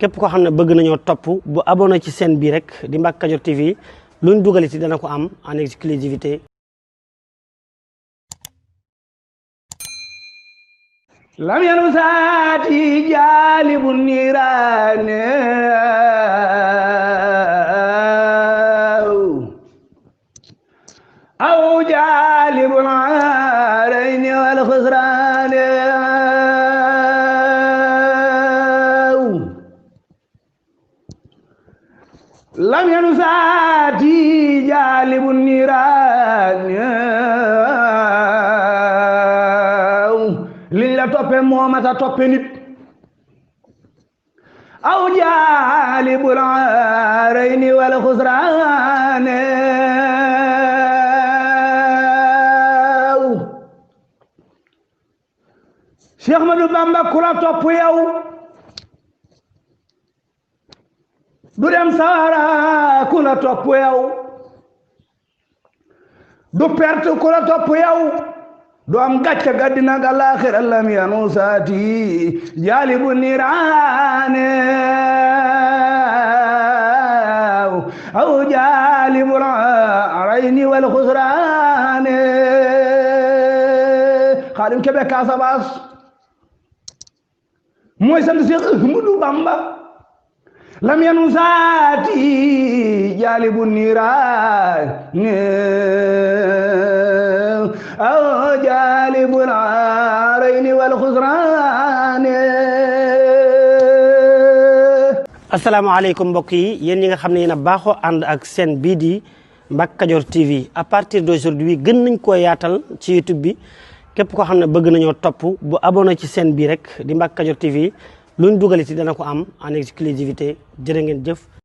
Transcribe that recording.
képp koo xam ne bëgg nañoo topp bu abonné ci chaîne bi rek di Mbacke Kadior TV luñ dugal ci dana ko am en exclusivité. lam yanu saati jaalibu niiraane aw jaalibu aarayni wal xusraane lam yanu saati jaalibu niiraane liñ la toppe moomata toppe nit aw jaalibul aarayni wal xusraane Cheikh Ahmadou Bamba ku la topp yow du dem sawara ku la topp yow du perte ku la topp yow du am gàcce gàddina ak àllaaxira lam yanu saati jaalibu niiraane aw jaalibu arayni wal xusraane Xaadim Kebe Casamance mooy sant Cheikh Ahmadou Bamba lam yanu saati jaalibu niiraane aw jaalibul aarayni wal xusraane. asalaamaaleykum mbokk yi yéen ñi nga xam ne yéen a baaxoo ànd ak seen bii di Mbacke Kadior TV à partir d'aujourd'hui gën nañ koo yaatal ci YouTube bi képp koo xam ne bëgg nañoo topp bu abonné ci seen bii rek di Mbacke Kadior TV luñ dugal ci dana ko am en exclusivité jërë ngeen jëf.